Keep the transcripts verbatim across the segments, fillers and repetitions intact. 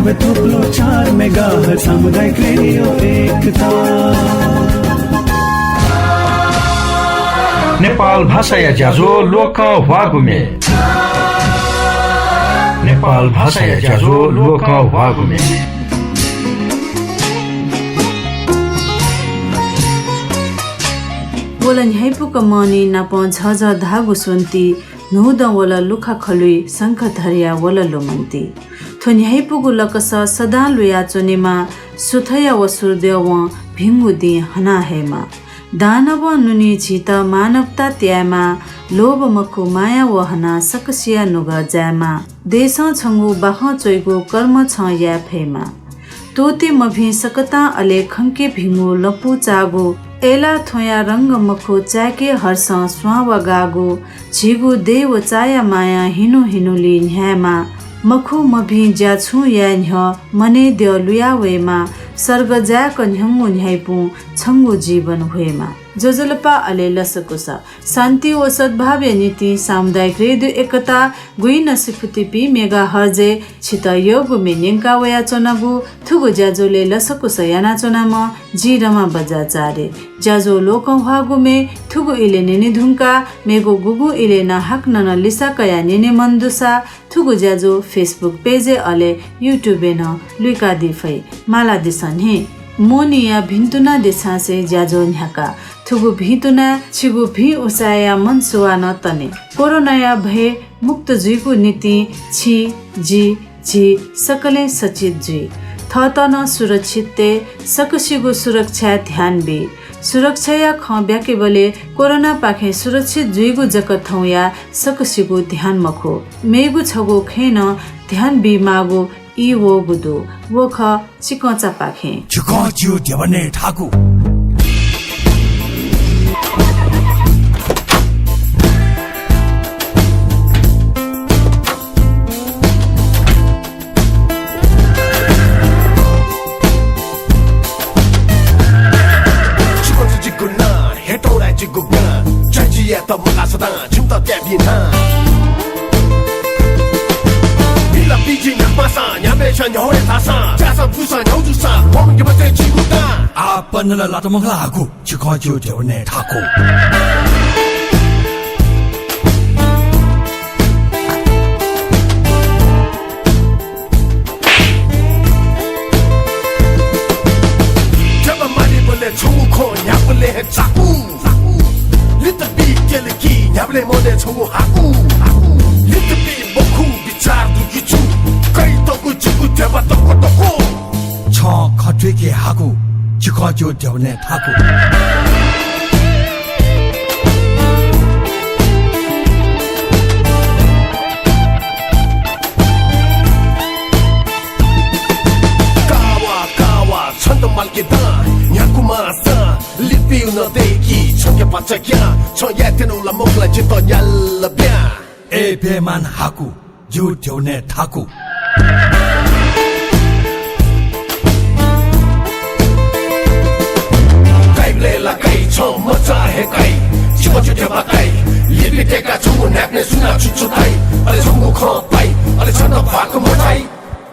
थुप्लो चार मेगाहर्ट्ज सामुदायिक रेडियो एकता। नेपाल भाषाया ज्याझ्वः ल्वकं ह्वाःगु म्ये। नेपाल भाषाया ज्याझ्वः ल्वकं ह्वाःगु म्ये। वल न्ह्याइपुक मणि नाप झःझः धाःगु स्वन्ति, न्हूदँ वल लुखा खलुइ शंखधरया वल ल्वमन्ति। थ्व न्ह्याइपुगु लकस सदां लुया च्वनेमा, सुथया व सुर्द्यवं भिंगु दिं हना हयेमा। दानवं नुनि झीत मानवता त्यायेमा, लोभ मखु माया व हना सकसिया नुगः जायेमा। देशं छंगु बाखं च्वइगु कर्म छं याये फयेमा। त्वःते मभिं सकतां अले खंके भिंगु लँपु चाःगु, अय्‌ला थ्वँया रंग मखु चाय्‌के हर्षं स्वां वा गाःगु, झीगु दय् व चाया मायां हिन्हु हिन्हुलि न्ह्यायेमा। मखु मभिं ज्या छुं याये न्ह्यः मनय् द्यः लुया वयेमा, सर्ग जाय्‌क न्ह्यंगु न्ह्याइपुं छंगु जीवन ह्वयेमा। ज्वजलपा अले लसकुस। शान्ति व सद्भावया निंतिं सामुदायिक रेडियो एकता गुइनसिफुतिपी मेगाहर्जय् छित यःगु म्ये न्यंका वयाच्वनागु। थुगु ज्याझ्वलय् लसकुस यानाच्वनाम्ह जि रमा बज्राचार्य। ज्याझ्वः ल्वकं ह्वाःगु म्ये थुगु इलय् न्यने धुंकाः मेगु गुगुं इलय् नं हाकनं नं लिसा कयाः न्यने मन दुसा थुगु ज्याझ्वः Facebook पेजय् अले YouTube-य् नं लुइकादी फइ। मालादिसँ न्हे। मोहनीया भिन्तुना देछासें ज्याझ्वः न्ह्याका। थुगु भिन्तुनाय् छिगु भिं उसाँय्‌या मनसुवा नं तने। कोरोनाया भय मुक्त जुइगु निंतिं छिं, जि, झी सकलें सचेत जुइ। थःत नं सुरक्षित तये, सकसिगु सुरक्षाय् ध्यान बी। सुरक्षाया खँ ब्याकेबलय् कोरोनापाखें सुरक्षित जुइगु जक थौंया सकसिगु ध्यान मखु, मेगु छगू खँय् नं ध्यान बीमाःगु ई वःगु दु। व खः चिकंचापाखें। छिकं ज्यू ध्यबा नये थाकु। छिकं जिगु नां, हे तौलाय् जिगु गां, ज्याझ्वःयात मगाः सदां, छिमित त्याबी नां। बिला बिजि न्ह्याक्वसां, न्ह्याबलें छ्या न्ह्यः हे धाःसां, ज्याःसां फुसां न्ह्यः जूसां, वंके मते जिगु दां। आः पन्ना ला लात मखु ला हाकु, छिकं ज्यू ध्यबा नये थाकु। ध्यबा मालीबलय् छंगु खँ न्ह्याबलें हे चाकु। लित बी केल कि न्ह्याबलें मनय् छंगु हाकु। लित बी मखु बिचाः दुगु छु। कइतःगु जिगु ध्यबा तक्व तक्व। छं खँ थुइके हाकु, छिकं ज्यू ध्यबा नये थाकु। कावा, कावा, छन्त मालके दां, न्ह्याकु माःसां, लिपिउ नं दय्‌कि, छंके पाचा क्यां, छं याये त्यनागु ला मखु ला जितः न्याल्ला ब्यां। ए बेमान हाकु, ज्यू ध्यबा नये थाकु। काइबलय् ला काइ, छं मचा हे काइ, छिकं ज्यू ध्यबा काइ, लिपि तय्‌काः छंगु न्ह्याक्वलय् सुनां छु छु धाइ, अले छंगु खँ पाइ, अले छन्त भाःक मछाइ।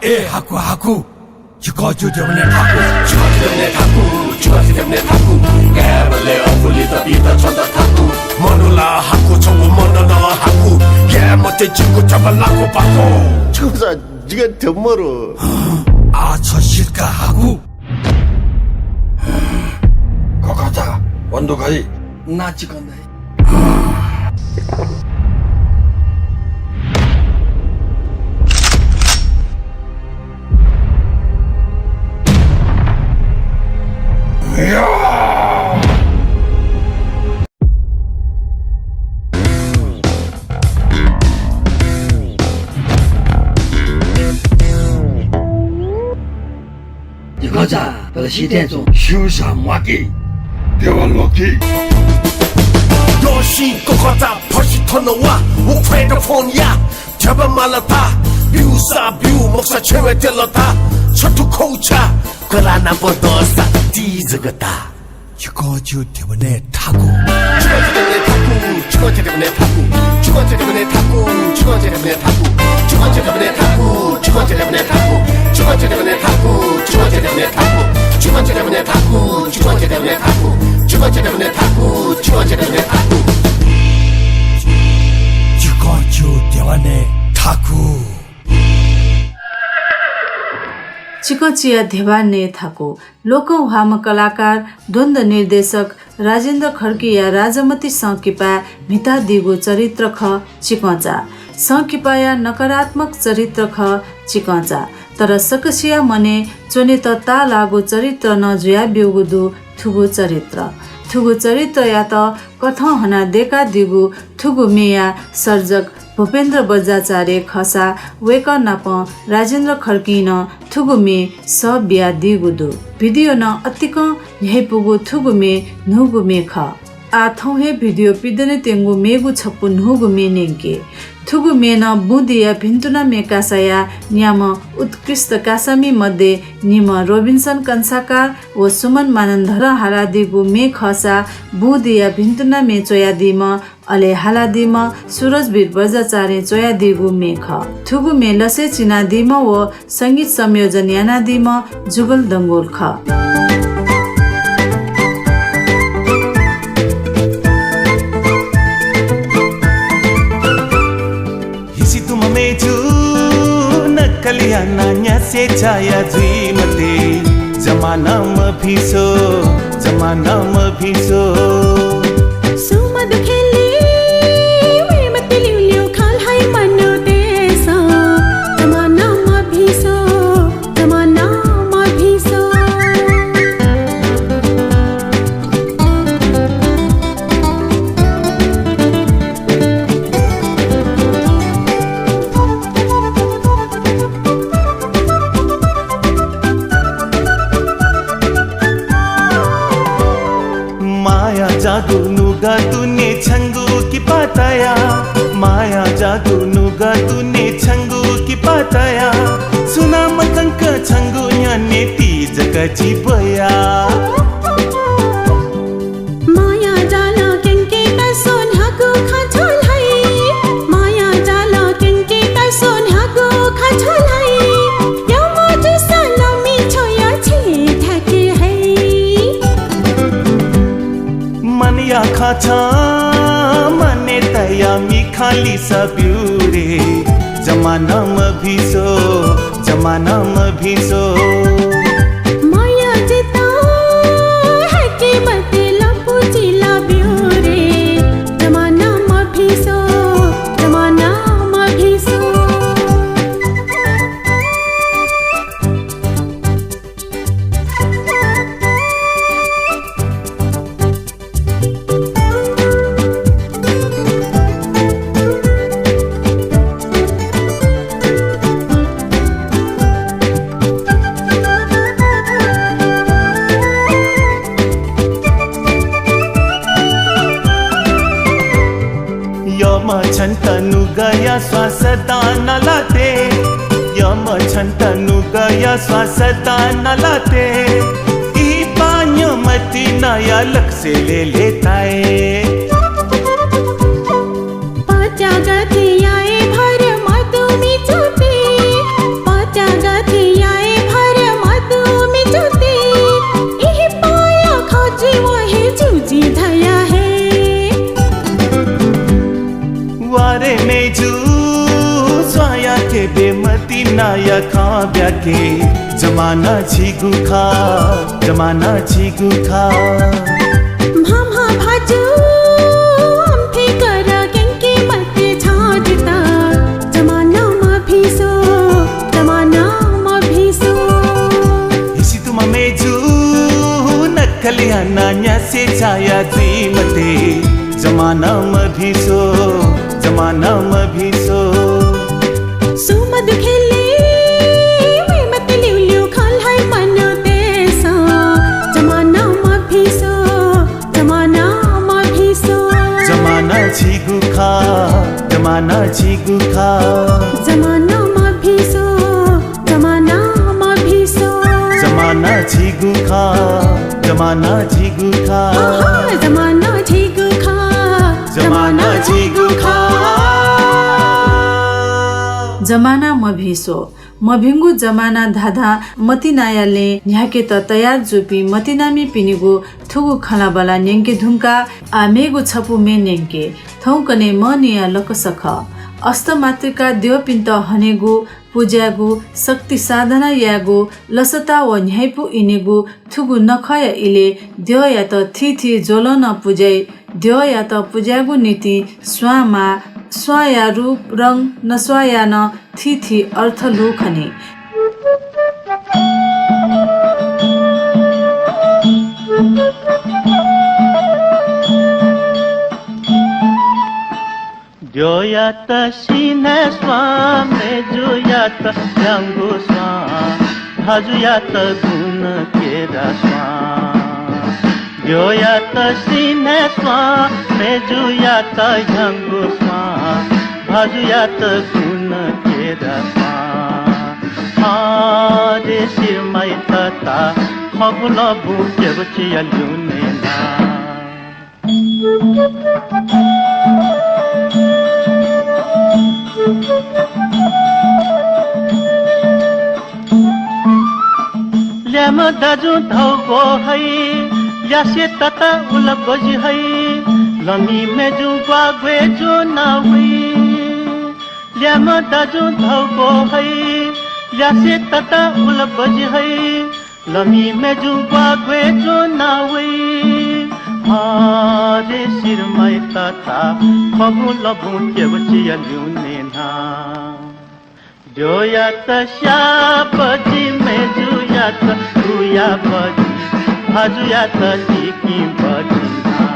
ए हाकु हाकु, छिकं ज्यू ध्यबा नये थाकु। छिकं ज्यू ध्यबा नये थाकु, छिकं ज्यू ध्यबा नये थाकु। काइबलय् अपुलित बित छन्त थाकु। मनू ला हाकु, छंगु मन नं हाकु। याये मते जिगु ध्यबा लाकु पाकु। छिकं सा जिगु ध्यबा मरु। आः छ सितका हाकु। ककचा, वंदु खइ। ना चिकन दाइ। ककचा, बल सिथय् च्वँ। स्यूसा म्वाकि, देवा ल्वकि। दःसिं ककचा फसि थन वा, व ख्वय्‌त फोन या। ध्यबा माल धा, ब्यूसा ब्यू, मखुसा छेँय् त्यल धा। छथु खौछा, कलाः नाप दःसा ति जक धा। छिकं ज्यू ध्यबा नये थाकु। छिकं ज्यू ध्यबा नये थाकु, छिकं ज्यू ध्यबा नये थाकु, छिकं ज्यू ध्यबा नये थाकु। छिकं ज्यू ध्यबा नये थाकु, छिकं ज्यू ध्यबा नये थाकु। चिकंचुया ध्यबा नये थाकु। लोकंह्वाःम्ह कलाकार, द्वन्द्व निर्देशक राजेन्द्र खड्गीया राजमति संकिपाय् म्हितादीगु चरित्र खः चिकंचा। संकिपाया नकारात्मक चरित्र खः चिकंचा। तर सकसिया मनय् च्वनेत ताःलाःगु चरित्र नं जुयाब्यूगु दु थुगु चरित्र। थुगु चरित्रयात कथं हनाः दय्कादीगु थुगु म्येया सर्जक भूपेन्द्र बज्राचार्य खःसा वय्कः नाप राजेन्द्र खड्गीं नं थुगु म्ये सः बियादीगु दु। भिडियो नं अतिकं न्ह्याइपुगु थुगु म्ये न्हूगु म्ये खः। आः थौं हे भिडियो पिदनेत्यंगु मेगु छपु न्हूगु म्ये न्यंके। थुगु म्ये नं बुँदिया भिन्तुना म्ये कासाया न्याम्ह उत्कृष्ट कासामि मध्ये निम्ह रोबिन्सन कंसाकार व सुमन मानन्धरं हालादीगु म्ये खःसा बुँदिया भिन्तुना म्ये च्वयादीम्ह अले हालादीम्ह सुरजवीर बज्राचार्यं च्वयादीगु म्ये खः। थुगु म्ये लसय् चिनादीम्ह व संगीत संयोजन यानादीम्ह जुगल डंगोल खः। हिसि तुम मेजु नक्कल याना न्यासे छाया जुइ मते। जमाना मभिसो, जमाना मभिसो। सुमधु खेली वये मते ल्यूल्यू खँ ल्हाइ मनूतय्सं। जमाना मभिसो, जमाना मभिसो। माया जादु नुगः दुने छंगु किपा तया। माया जादु नुगः दुने छंगु किपा तया। सुनां मकंक छंगु न्ह्यःने ति जक जि ब्वया। माया जालं क्यंकेत स्वन्ह्यागु खँ छ्वल है। माया जालं क्यंकेत स्वन्ह्यागु खँ छ्वल है। यःम्ह जुसा लमि छ्वया छि थाके है। मनया खँ छं मनय् तया मिखा लिसा ब्यु रे। जमाना मभिसो, जमाना मभिसो। माया जिता हके मते लपु चिला ब्यु रे। जमाना मभिसो, जमाना मभिसो। यःम्ह छन्त नुगःया स्वास दाना लाते। यःम्ह छन्त नुगःया स्वास दाना लाते। इहिपां न्यँ मतिनाया लक्ष्य लेलेताये। पत्यागतियाये भर मदुमि जुति। पत्यागतियाये भर मदुमि जुति। इहिपांया खँ जुइ वं हे जुजि धया हे। वा रे मेजु, स्वाया थेबे मतिनाया खँ ब्याके। जमाना झीगु खः, जमाना झीगु खः। म्हाम्हा भाजु, अम्फे कर क्यंके मते छाँ जिता। जमाना मभिसो, जमाना मभिसो। हिसि तुम मेजु, नक्कल याना न्यासे छाया जुइ मते। जमाना मभिसो, जमाना मभिसो। सुमधु खेली वये मते ल्यूल्यू खँ ल्हाइ मनूतय्सं। जमाना मभिसो, जमाना मभिसो। जमाना झीगु खः, जमाना झीगु खः। जमाना मभिसो, जमाना मभिसो। जमाना झीगु खः, जमाना झीगु खः। अहँ, जमाना झीगु खः, जमाना झीगु खः। जमाना मभिसो। मभिंगु जमाना धाधां मतिनाया लँय् न्ह्याकेत तयार जूपिं मतिनामिपिनिगु थुगु खँल्हाबल्हा न्यंके धुंकाः आः मेगु छपु म्ये न्यंके। थौंकन्हय् मनिया लकसखः। अष्टमातृका द्यःपिन्त हनेगु, पुज्यायेगु, शक्ति साधना यायेगु, लसता व न्ह्याइपु इनेगु थुगु नखःया इलय् द्यःयात थीथी ज्वलं नं पुज्याइ। द्यःयात पुज्यायेगु निंतिं स्वां माः, स्वांया रूप रंग नस्वाःया नं थीथी अर्थ लु खनी। द्यःयात सिन्हय् स्वां, मेजुयात ह्याउँगु स्वां, भाजुयात गुण केरा स्वां। द्यःयात सिन्हय् स्वां, मेजुयात ह्याउँगु स्वां, भाजुयात गुण केरा स्वां। अरे सिरमाइ तता, खबुल बुँ केबचिया ल्यूने ना। ल्याय्म्ह दाजुं धौ ग्वः हइ, ल्यासे तता उला बजि हइ, लमि मेजुं ग्वाः ग्वय् ज्वना वइ। ल्याय्म्ह दाजुं धौ ग्वः हइ, ल्यासे तता उला बजि हइ, लमि मेजुं ग्वाः ग्वय् ज्वना वइ। अरे सिरमाइ तता, खबुल बुँ केबचिया ल्यूने ना। द्यःयात स्याः बजि, मेजुयात लुया बजि, भाजुयात चिकिं बजि ना।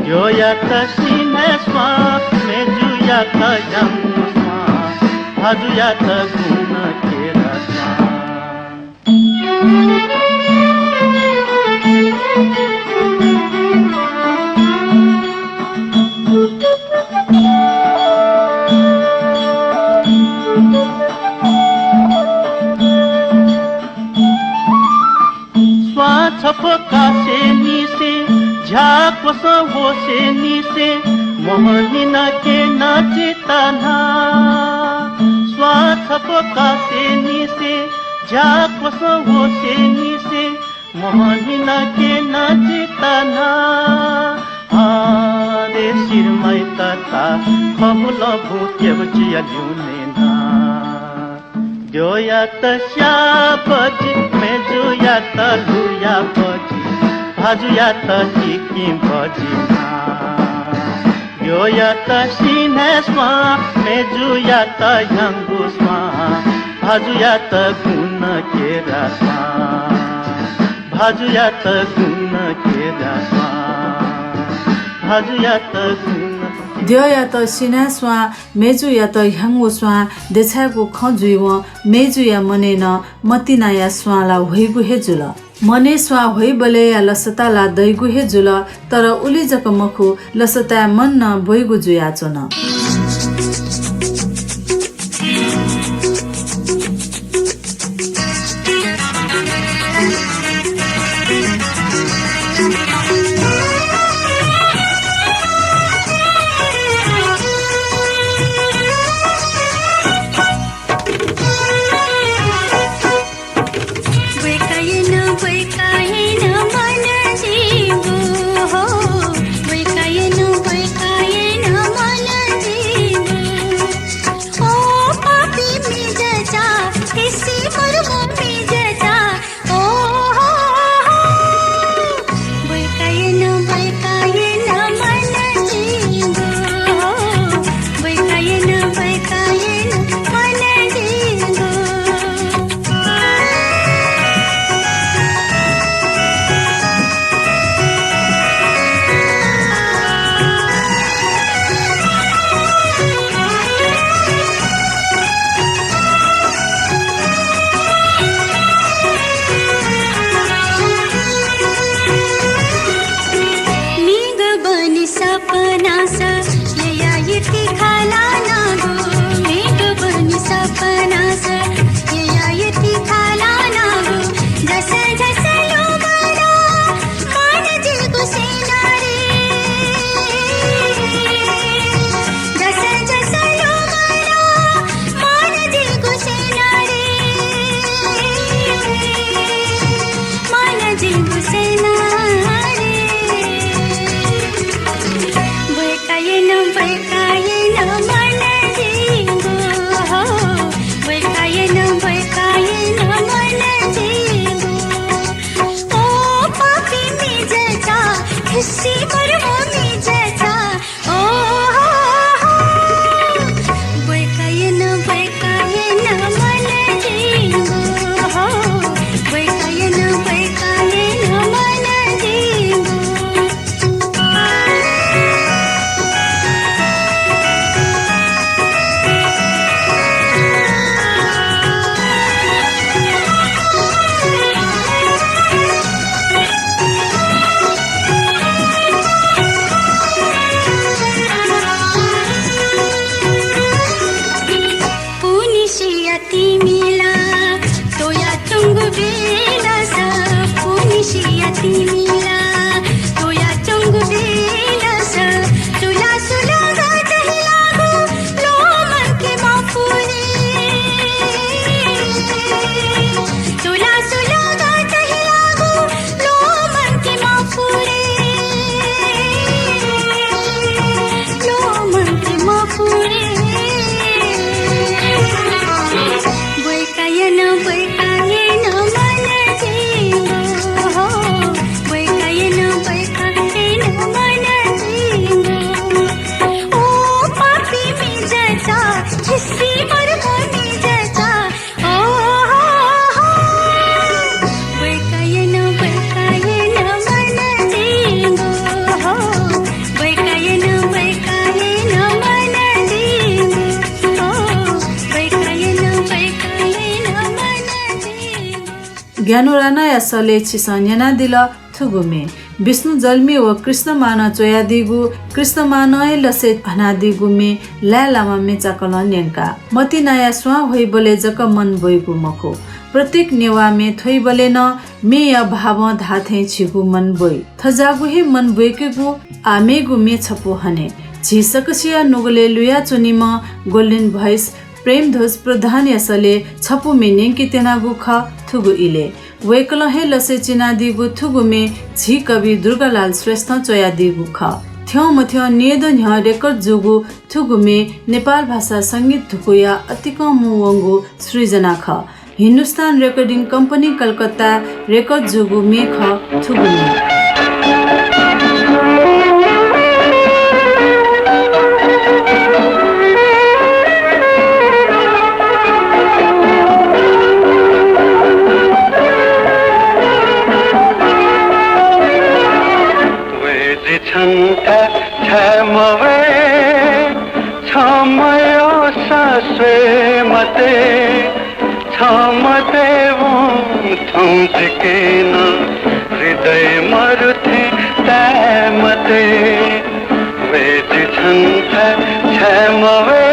द्यःयात सिन्हय् स्वां, मेजुयात ह्याउँगु स्वां, भाजुयात गुण केरा स्वां। स्वां छपु कासेंनिसें, झ्याः क्वसं वसेंनिसें, मोहनिना केना चिता ना। स्वां छपु कासेंनिसें, झ्याः क्वसं वसेंनिसें, मोहनिना केना चिता ना। अरे सिरमाइ तता, खबुल बुँ केबचिया ल्यूने ना। द्यःयात स्याः बजि, मेजुयात लुया बजि, भाजुयात चिकिं बजि ना। द्यःयात सिन्हय् स्वां, मेजुयात ह्याउँगु स्वां, भाजुयात गुण केरा स्वां, भाजुयात गुण केरा स्वां, भाजुयात गुण। द्यःयात सिन्हय् स्वां, मेजुयात ह्याउँगु स्वां देछायेगु खँ जुइवं मेजुया मनय् नं मतिनाया स्वां ला ह्वइगु हे जुल। मनय् स्वां ह्वइबलय्‌या लसता ला दइगु हे जुल, तर उलि जक मखु, लसताय् मन नं ब्वइगु जुयाच्वन। ज्ञानोरानाया सलय् छिसं न्यनादिल थुगु म्ये। विष्णु जल्मी व कृष्ण मानं च्वयादीगु, कृष्ण मानं हे लसय् हनादीगु म्ये लाय्‌लामा म्ये चाकलं न्यंका। मतिनाया स्वां ह्वइबलय् जक मन ब्वइगु मखु, प्रत्येक नेवाः म्ये थ्वइबलय् नं म्येया भावं धाःथें झीगु मन ब्वइ। थज्याःगु हे मन ब्वय्केगु आः मेगु म्ये छपु हने। झी सकसिया नुगलय् लुयाच्वनीम्ह Golden Voice प्रेमध्वज प्रधानया सलय् छपु म्ये न्यंके त्यनागु खः थुगु इलय्। वय्‌कलं हे लसय् चिनादीगु थुगु म्ये झी कवि दुर्गालाल श्रेष्ठं च्वयादीगु खः। थ्यंमथ्यं न्यय्‌दँ न्ह्यः record जूगु थुगु म्ये नेपाल भाषा संगीत धुकुया अतिकं मू वंगु सृजना खः। हिन्दुस्तान Recording Company कलकत्ताय् record जूगु म्ये खः थुगु म्ये। वय्‌जि छन्त छाय् मवये, छं मयःसा स्वये मते। छं मदयेवं थौं जिके नं हृदय मरुथें ताये मते। वय्‌जि छन्त छाय् मवये।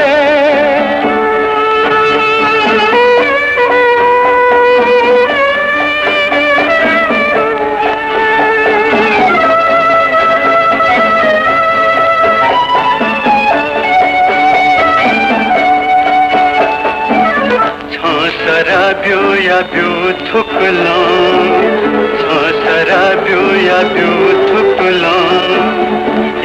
छं सराः ब्यूया ब्यू थुकलं, छं सराः ब्यूया ब्यू थुकलं,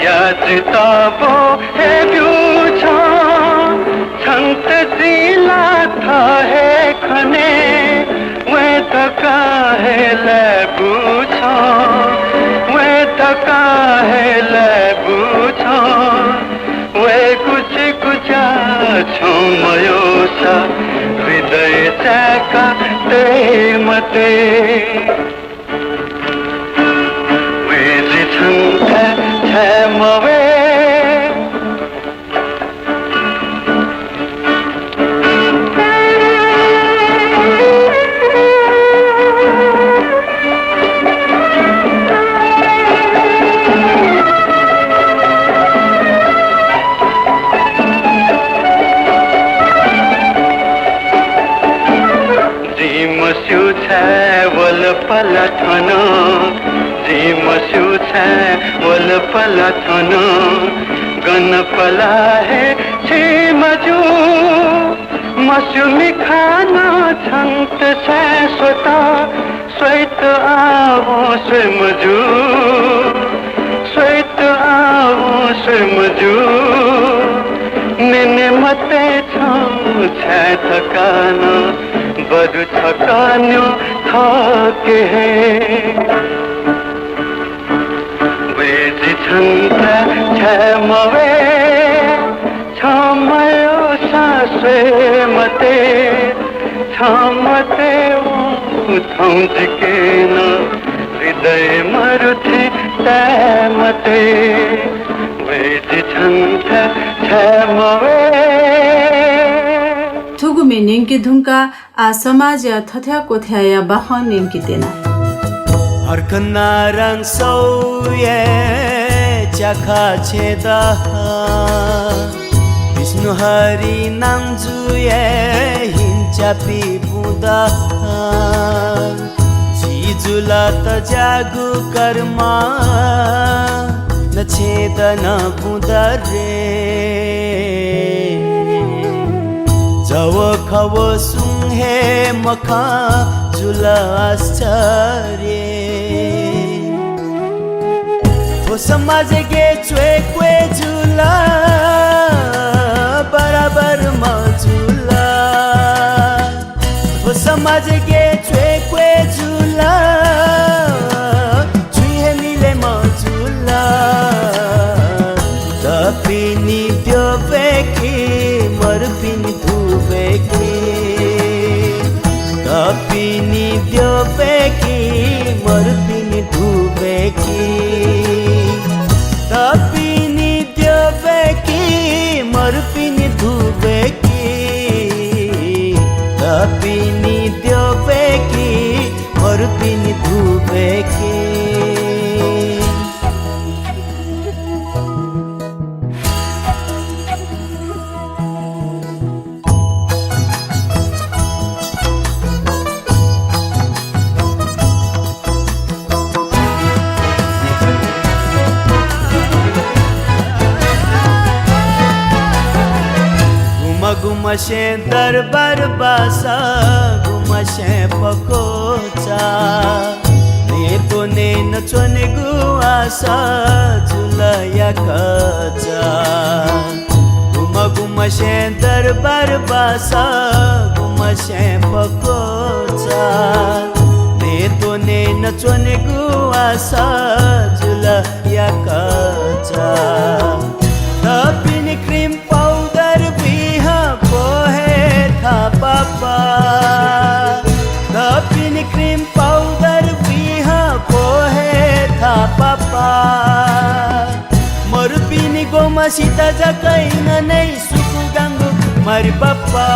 याः जितः ब्व हे ब्यू छं। छन्त जिं ला थः हे खने, वये धकाः हे लाय्‌बू छं, वये धकाः हे लाय्‌बू छं। वय्‌कूगु ज्याझ्वः मयःसा हृदय चाय्‌का तये मते। वय्‌जि छन्त छाय् मवये। जिं मस्यू छाय् वल पला थन, जिं मस्यू छाय् वल पला थन, गन पला हे छि मजू। मस्यू मिखा नं छन्त छाय् स्वत, स्वयेत आवं स्वये मज्यू, स्वयेत आवं स्वये मज्यू। न्यने मते छं छाय् थकानं, बरु छकः न्यँ थःके हे। वय्‌जि छन्त छाय् मवये, छं मयःसा स्वये मते, छं मदयेवं थौं जिके नं हृदय मरुथें ताये मते। वय्‌जि छन्त छाय् मवये। थुगु म्ये न्यंके धुंकाः आः समाजया थथ्याः क्वथ्याःया बाखं न्यंके त्यना। हर्कनारां सौये च्याखा छेँ दः, विष्णु हरि नांजुये हिंच्यापि बुँ दः। झी जुल तज्याःगु कर्म नछेँदँ बुँ दरे। जव खव सुं हे मखं जुल आश्चर्य। थ्व समाजके च्वय् क्वय् जुल, बराबर मजुल। थ्व समाजके च्वय् क्वय् जुल, छुं हे मिले मजुल। दःपिनि द्यःबय्‌के, मरुपिनि धुबय्‌के। दःपिनि द्यःबय्‌के, मरुपिनि धुबय्‌के। दःपिनि द्यःबय्‌के, मरुपिनि धुबय्‌के। दःपिनि द्यःबय्‌के, गुम्हस्यां दरबार बासा, गुम्हस्यां पकोचा। न्हय्‌त्वने नच्वनेगु आशा जुल याकःचा। गुम्ह गुम्हस्यां दरबार बासा, गुम्हस्यां पकोचा। न्हय्‌त्वने नच्वनेगु आशा जुल याकःचा। दःपिनि cream powder बुइह क्वहे थापापा। दःपिनि cream powder बुइह क्वहे थापापा। मरुपिनि ग्वम्हसित जक इनानय् सुकुगांगु मरि बापा।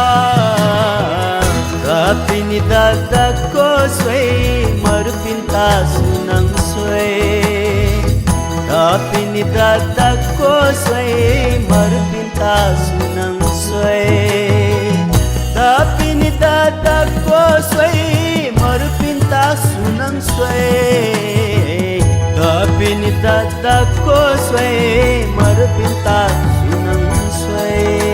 दःपिनि ददक्व स्वइ, मरुपिन्त सुनां स्वइ। दःपिनि ददक्व स्वइ, मरुपिन्त सुनां स्वइ। दःपिनि ददक्व स्वइ, मरुपिन्त सुनां स्वइ। दःपिनि ददक्व स्वइ, मरुपिन्त सुनां स्वइ।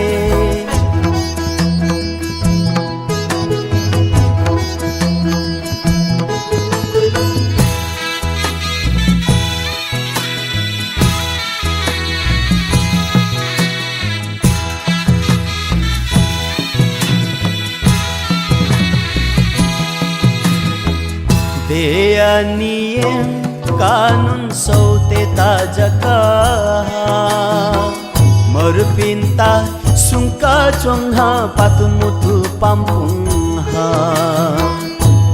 धया नियम कानुन सौतेत जक। मरुपिन्त सुंका च्वंहा पातुमुतु पामपुंहा।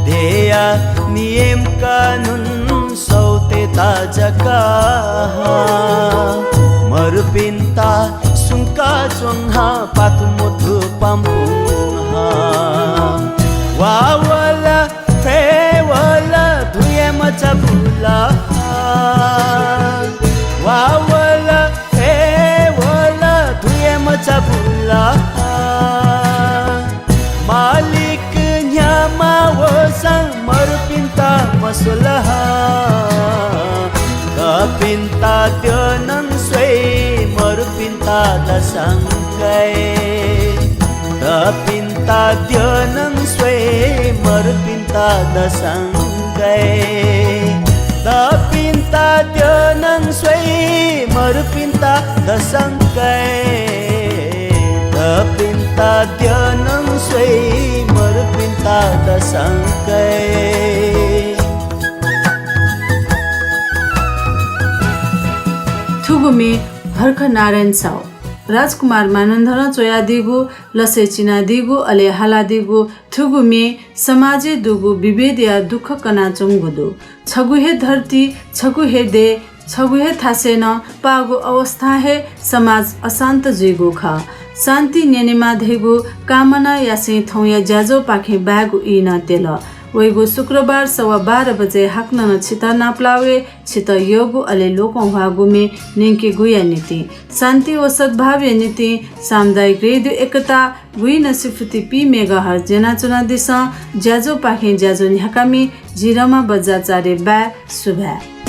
धया नियम कानुन सौतेत जक। मरुपिन्त सुंका च्वंहा पातुमुतु पामपुंहा। वा वल फय् वल धुये मचा बुल। वा वल फय् वल धुये मचा बुल। मालिक न्ह्यामा वःसां मरुपिन्त मस्वल। दःपिन्त द्यः नं स्वइ, मरुपिन्त दसंकय्। दःपिन्त द्यः नं स्वइ, मरुपिन्त दसंकय्। दःपिन्त द्यः नं स्वइ, मरुपिन्त दसंकय्। दःपिन्त द्यः नं स्वइ, मरुपिन्त दसंकय्। थुगु म्ये हर्ख नारायण साहु, राजकुमार मानन्धरं च्वयादीगु, लसय् चिनादीगु, अले हालादीगु थुगु म्ये समाजय् दुगु विभेदया दुःख कनाच्वंगु दु। छगू हे धर्ती, छगू हे देय्, छगू हे थासय् नं पाःगु अवस्थां हे समाज अशान्त जुइगु खः। शान्ति न्यनेमा धइगु कामना यासें थौंया ज्याझ्वःपाखें बायेगु ई नं त्यल। वइगु शुक्रबार सवा बाह्र बजे हाकनं नं छितः नापलाः वये। छितः यःगु अले लोकंह्वाःगु म्ये न्यंकेगुया निंतिं, शान्ति व सद्भावया निंतिं, सामुदायिक रेडियो एकता गुइनसिफुति पी मेगाहर्ज ज्वनाच्वनादिसँ। ज्याझ्वःपाखें ज्याझ्वः न्ह्याकामि जि रमा बज्राचार्य। बाय्, सुभाय्।